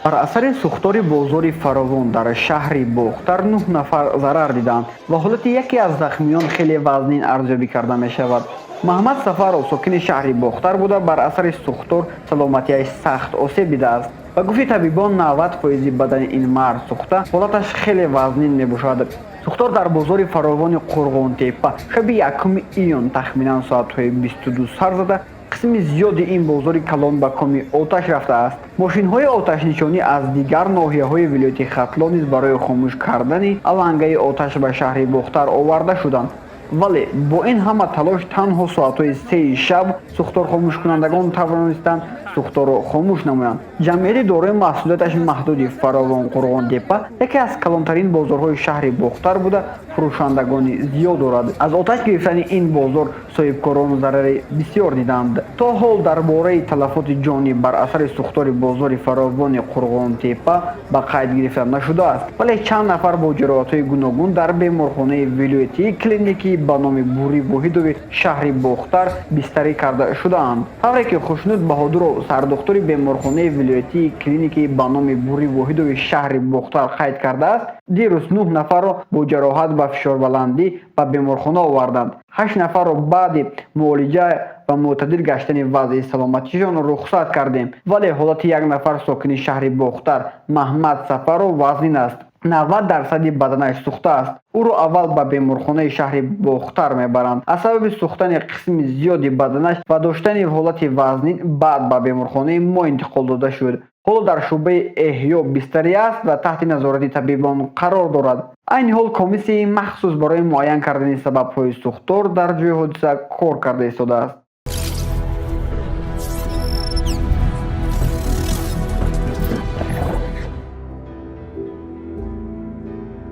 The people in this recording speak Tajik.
Бар асари сӯхтори бозори Фаровон дар шаҳри Бохтар нӯҳ нафар зарар диданд ва ҳолати яке аз захмиён хеле вазнин арзёбӣ карда мешавад. Маҳмад Сафаров сокини шаҳри Бохтар буда, бар асари сӯхтор саломатиаш сахт осеб дидааст. Ба гуфти табибон, 90 фоизи бадани ин мард сӯхта, ҳолаташ хеле вазнин мебошад. Сӯхтор дар бозори Фаровони Қурғонтеппа шаби 1 июн тахминан соатҳои 22 сар зада, қисми зиёди ин бозори калон ба коми оташ рафтааст. Мошинҳои оташнишонӣ аз дигар ноҳияҳои вилояти Хатлон низ барои хомӯш кардани алангаи оташ ба шаҳри Бохтар оварда шуданд, вале бо ин ҳама талош танҳо соатҳои 3-и шаб сӯхторхомӯшкунандагон тавонистанд сӯхторро хомӯш намоянд. Ҷамъияти дорои масъулияташ маҳдуди Фаровон Қурғонтеппа яке аз калонтарин бозорҳои шаҳри Бохтар буда, фурӯшандагони зиёд дорад. Аз оташ гирифтани ин бозор соҳибкорон зарари бисёр диданд. То ҳол дар бораи талафоти ҷонӣ бар асари сӯхтори бозори Фаровони Қурғонтеппа ба қайд гирифта нашудааст, вале чанд нафар бо ҷароҳатҳои гуногун дар беморхонаи вилоятии клиникӣ ба номи Бурӣ Воҳидови шаҳри Бохтар бистарӣ карда шудаанд. Тавре ки Хушнуд Баҳодуров, сардухтури беморхонаи вилоятии клиникӣ ба номи Бурӣ Воҳидови шаҳри Бохтар, қайд кардааст, дирӯз нӯҳ нафарро бо ҷароҳат ва фишорбаландӣ ба беморхона оварданд. Ҳашт нафарро баъди муолиҷа ва мӯътадил гаштани вазъи саломатишон рухсат кардем, вале ҳолати як нафар сокини шаҳри Бохтар, Маҳмад Сафаров, вазнин аст. 90 дарсади баданаш сӯхтааст. Ӯро аввал ба беморхонаи шаҳри Бохтар мебаранд. Аз сабаби сӯхтани қисми зиёди баданаш ва доштани ҳолати вазнин баъд ба беморхонаи мо интиқол дода шуд. Ҳоло дар шӯъбаи эҳё бистарӣ аст ва таҳти назорати табибон қарор дорад. Айни ҳол комиссияи махсус барои муайян кардани сабабҳои сӯхтор дар ҷои ҳодиса кор карда истодааст.